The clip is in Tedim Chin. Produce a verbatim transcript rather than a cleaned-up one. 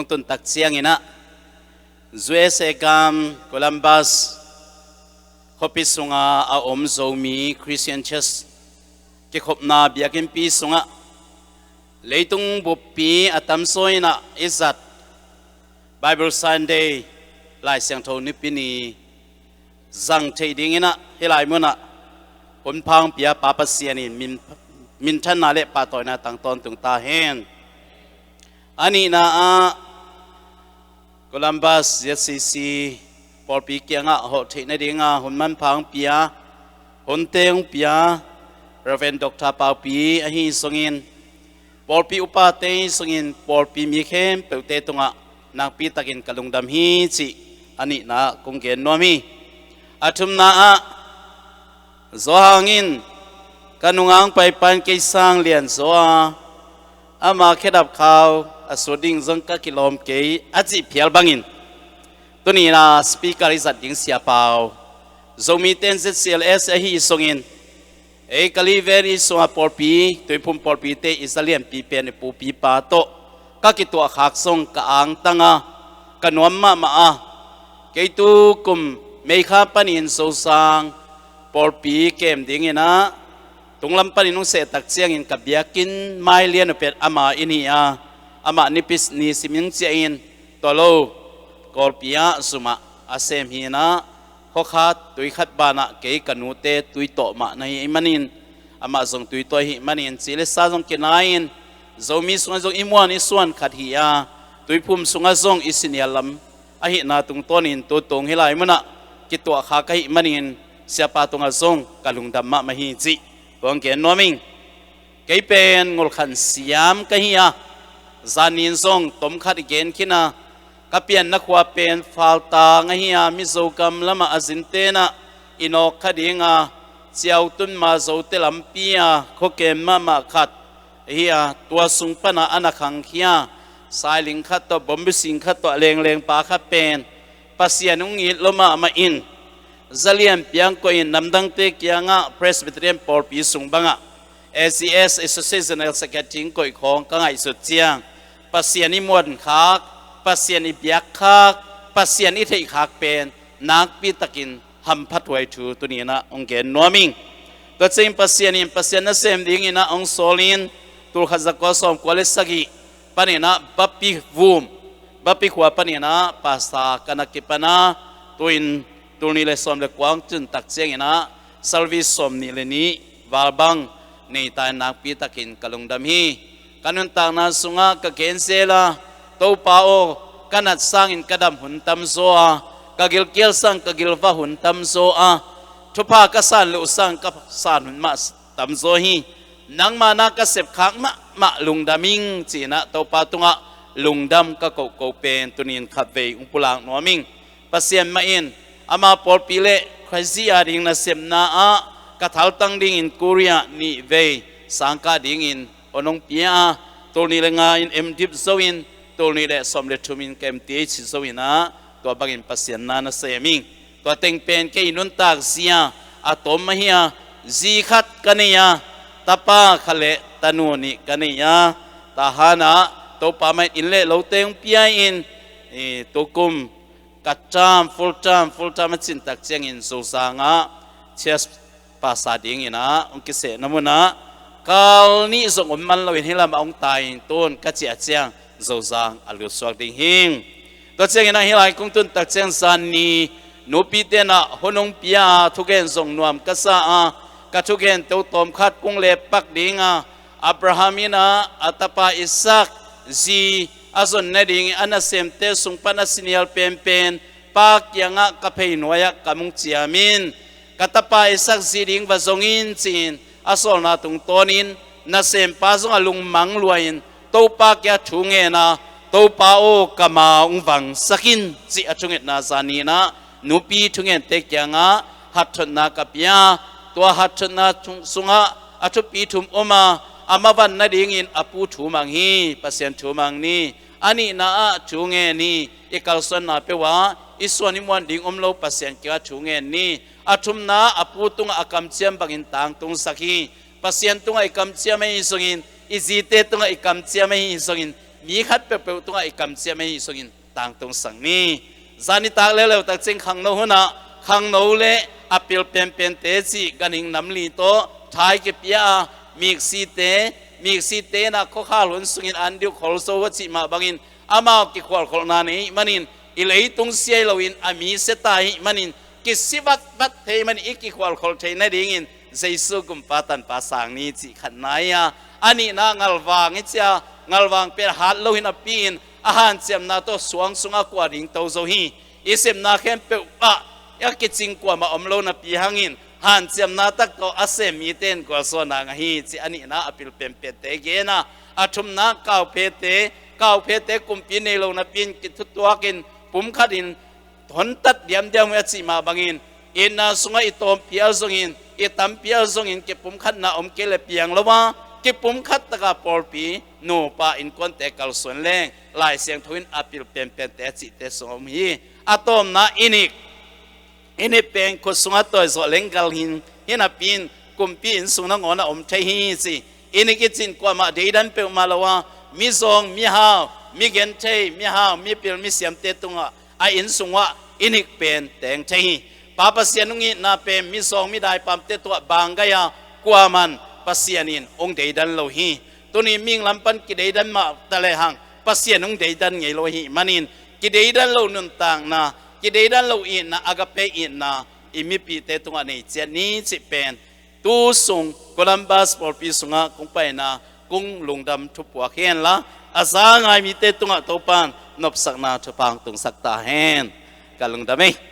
Tun tak ciangin ah U S A gam Columbus khuapi sunga a om Zomi Christian Church kikhopna biakinnpi sungah leitung buppi a tamzaw in ah i zat Bible Sunday, Lai Siangtho Nipi ni zang theih dingin ah hih lai munah hun pha hong pia Pa Pasian in min, minthanna le pahtawina tang tawntung ta hen. A nihna ah Columbus Z C C pawlpi kiangah hawh theih nadinga hun manpha hong pia, hunte hong pia Reverend Doctor Paupi ahi zongin, pawlpi upate ahi zongin, pawlpi mi khempeuhte tungah nakpi takin ka lungdam hi cih a nihna ah kong gen nuam hi. A thumna ah Zo Hang in ka nunga hong paipan kei sang lian zaw a, ama khedap khau a sut ding zong ka kilawm kei a cih phial bangin, tuni-in ah speaker i zat ding Sia Pau, Zomite in Z C L S ahi zongin, ei Kali Valley sunga pawlpi, Tuiphum pawlpite i za lianpi pen i pupipa tawh ka kituahkhak zong ka angtang a, ka nuam mahmah a, kei tukum May kha panin Zozang pawlpi kem dingin ah tunglam panin hong seh tak ciangin ka biakinn mai lian uh pen ama in hi a, amah nipi ni simin ciah in, tua lo, Kawlpi ah zum ah a sem hi in ah, khua khat tui khat banah kei ka nute tui tawh mah na hi manin, amah zong tui tawh ahi manin, ci le sa zong kinai-in, Zomi sungah zong i muan i suan khat hi a, Tuiphum sungah zong i senior lam ahihna tungtawnin tutung hih lai munah kituahkhak ahih manin, Siapa tungah zong ka lungdam mahmah hi cih kong gen nuam ing. Kei pen Ngulkhan Siam ka hi a, zanin zong tom khat i gen khin a, ka pianna khua pen Faltang ahi a, Mizogam lamah a zinten ah i nawk kha ding a, Ciautun Mazote lampi a khua kem mahmah khat ahi a, tua sung pana a na khangkhia sailing khat tawh, bombi sing khat tawh a lengleng pa khat pen Pasian hong it lua mahmah in, za lianpi hong koih in, namdangte kiangah Presbyterian pawlpi sung bangah A C S, Associate General Secretary hong koih khawng ka ngaihsut ciang, Pasian i muankhak, Pasian i biakkhak, Pasian i theihkhak pen nakpi takin hamphathuai thu tuni-in ah hong gen nuam ing. Tua ciangin Pasian in Pasian nasem dingin ah hong sawl in, tul khat za kua sawm kua le sagih panin ah Bapi Vum, Bapi khua panin ah pastor ka na kipan a, tu-in tul nih le sawm le kua hong tun tak ciangin ah service sawm nih le nih val bang nei ta in, nakpi takin ka lungdam hi. Ka nuntakna sungah ka gen zel a, Topa aw, ka nat sangin ka dam hun tamzaw a, ka gilkial sang ka gilvah hun tamzaw a, thupha ka san loh sang ka san hun mah tamzaw hi. Nangma na ka sepkhak mahmah, lungdam ing ci-in ah Topa tungah lungdam ka kohkoh pen tuni-in khatvei hong pulak nuam ing. Pasian mah in ama pawlpi le Khrih ading nasepna ah ka thaltang dingin Korea nihvei sangkah dingin hong pia a, tul nih le nga in M.Div zo in, tul nih le sawm le thum in ka M.Th zo in ah, tua bangin Pasian na nasem ing. Tua teng pen kei nuntak zia a tom ahi a, zi khat ka nei a, tapa khat le tanu nih ka nei a, Tahan ah Topa mah in inn le lote hong pia in, eh, tukum ka term, full term, full term a cin tak ciangin Zozang ah church pastor dingin ah hong kisehna munah kal nih zong om man loin hih lamah hong tai in, tun ka ciah ciang Zozang a lut suak ding hi. Tua ciangin ah hih lai kong tun tak ciang zan ni nupite in ah hun hong pia a, thugen zong nuam ka sa a, ka thugen to tawm khat kong lepak ding a, Abraham in ah a tapa Isak zi a zon nadingin a nasemte sung pan a senior penpen pa kiangah ka pheinuai ah kam hong ciam in, ka tapa Isak zi ding va zong in ci-in a sawlna tungtawnin nasempa zong a lungmang lua in Topa kiangah thu ngen a, Topa aw, ka ma hong vangsak in, cih a thungetna zan ni-in ah nupi thungente kiangah hatthotna ka pia. Tua hatthotna sungah a thupi thum om a, a mavan nadingin a pu thu mang hi, Pasian thu mang ni. A nihna ah thu ngen hi, i kalsuanna peuh ah i suan i muan ding om lo, Pasian kiangah thu ngen ni. A thumna a pu tungah a kamciam bangin tangtungsak hi. Pasian tungah i kamciam ahi zongin, i zite tungah i kamciam ahi zongin, mi khat peuhpeuh tungah i kamciam ahi sungin tangtung sak ni. Zan i tak leuleu tak ciang khangno hunah khangno le a pil penpente cih ganhing nam li tawh thai kipia a, miksite, miksite inah khuakhal hun sungin an diuh kholso a cih mah bangin amau kikhualkholhna nei manin i leitung siai loin a mi sia ta hi manin kisivatvat thei manin i kikhualkholh thei nadingin Jesu gumpa tanpa sang ni cih khatna hi a, a nihna ngalvang i cia, ngalvang pen hat lo hi napi-in a hanciamna tawh suang sungah kua ding to zo hi. I sepna khempeuh ah a kicing kuamah om lo napi hangin hanciamna tak tawh a sem mite in gualzawhna ngah hi cih a nihna a pil penpente gen a, a thumna kauphete, kauphete kumpi nei lo napi-in kithutuakin pumkhatin hontat diamdiam uh a cih mah bangin itna sungah i tawmpi a zongin i tampi a zongin kipumkhatna om kei le piang lo a, kipumkhat taka pawlpi nupa innkuante kalsuan leng Lai Siangtho in a pil penpente a cihte sung om hi. A tawmna i nik, i nik pen khut sungah tawi zawh leng gal hin, hi napi-in kumpi inn sung nangawn a om thei hi ci. I nik i cih in kuamah deidan peuhmah lo a, mizawng, mihau, migenthei, mihau, mipil, misiamte tungah a inn sungah i nik pen teng thei hi. Pa Pasian hong itna pen mizawng midaipamte tungah banggai a, kuaman Pasian in hong deidan lo hi. Tuni mihing lam pan kideidan mah ta lehang Pasian hong deidan ngei lo hi manin kideidan lo nuntakna, kideidan lo itna, agape itna i mipite tungah nei ciat ni cih pen tu sung Columbus pawlpi sungah kong paina kong lungdam thupuak henla, a za ngai mite tungah Topan nopsakna thupha hong tungsak ta hen. Ka lungdam ei.